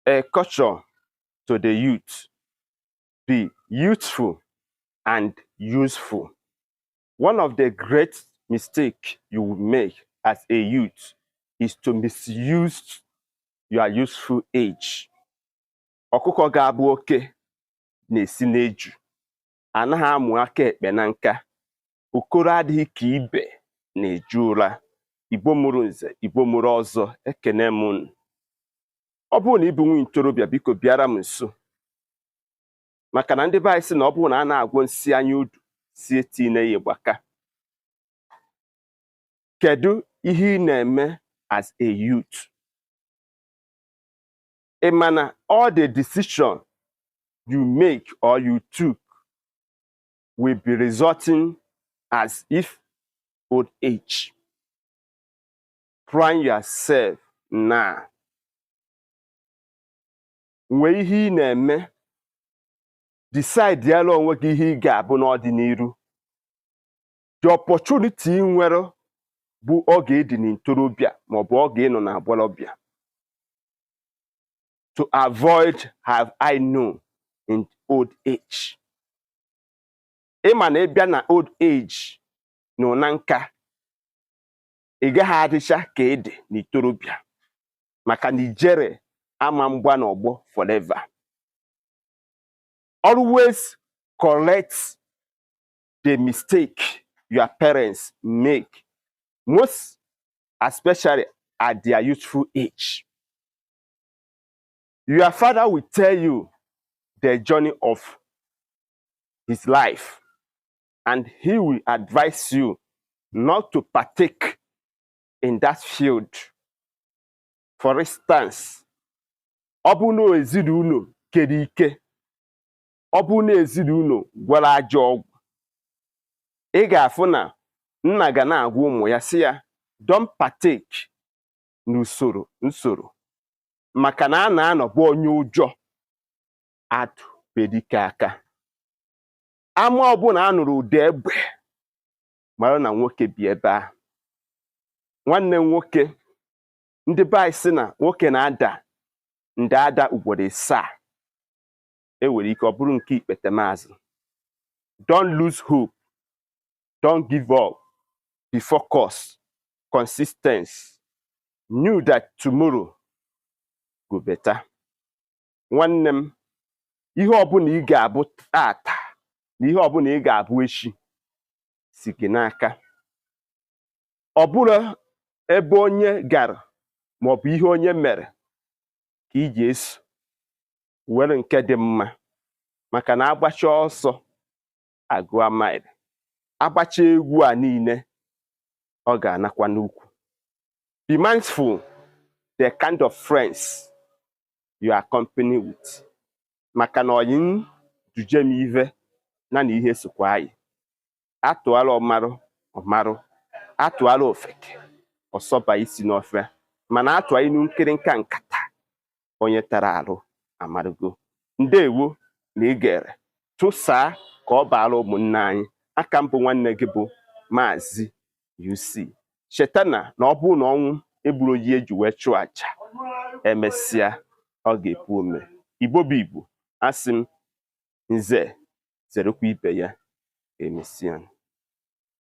A caution to the youth: be youthful and useful. One of the great mistake you will make as a youth is to misuse your useful age. Ọkụkọ ga-abụ oke na-esi n'eju. Anaghị amụ aka ekpe na nka. Okoro adịghị ka ibe na-eju ụra. Igbo mụrụ nze, Igbo mụrụ ọzọ, ekene m unu. Ọ bụrụ na ị bụ nwa ntorobịa, biko bịara m nso, maka na ndị be anyị sị na ọ bụrụ na a na-agwọ nsị anya udu si etinye ya ịgbaka. Kedu ihe ị na-eme as a youth? Ị ma na all the decision you make or you took will be resulting as if old age. Plan yourself now. Nwee ihe ị na-eme, decide yala onwe gị ihe ị ga-abụ n'ọdịnihu. The opportunity ị nwere bụ oge ị dị n'ntorobịa maọbụ oge ị nọ n'agbọghọbịa, to avoid have I known in old age. Ị ma na ị bịa na old age nọ na nka, ị gaghị adịcha ka ị dị n'itorobịa, maka na ijere ama mgba n'ọgbọ forever. Always correct the mistake your parents make, most especially at their youthful age. Your father will tell you the journey of his life, and he will advise you not to partake in that field. For instance, ọ bụrụ na ezinụlọ kere ike, ọ bụrụ na ezinụlọ gwara ajọ ọgwụ, ị ga-afụ na nna ga na-agwa ụmụ ya sị ya, "Don't partake n'usoro nsoro," maka na a na-anọbụ onye ụjọ atụ bedike aka. Ama ọbụla a nụrụ ụda egbe, mara na nwoke bi ebe ahụ. Nwanne m nwoke, ndị be anyị sị na nwoke na-ada nda ada ugboro asaa, e nwere ike ọ bụrụ nke ikpetemazụ. Don't lose hope, don't give up, be focused, consistent. Knew that tomorrow go better. Nwanne m, ihe ọbụla ị ga-abụ tata na ihe ọbụla ị ga-abụ echi si gị n'aka. Ọ bụrụ ebe onye gara maọbụ ihe onye mere ka ị ji eso were nke dị mma, maka na agbacha ọsọ agụa mile, agbacha egwu a niile, ọ ga-anakwa n'ukwu. Be mindful the kind of friends you are company with, maka na oyi duje m ive na na ihe sokwa anyị atụala ọmarụ ọmarụ, atụala ofeke ọsọba isi n'ofe, mana atụa inu nkịrịnka nkata onye tara arụ amarụgo. Ndewo na igere. Tụsaa ka ọ baara ụmụnne anyị. Aka mbụ, nwanne gị bụ Maazị UC. Cheta na ọ bụrụ na ọnwụ egburu oyi eji wee chụọ àjà, emesịa ọ ga-epu ome. Igbo bụ Igbo, asị m nze zerekwa ibe ya. Emesịa.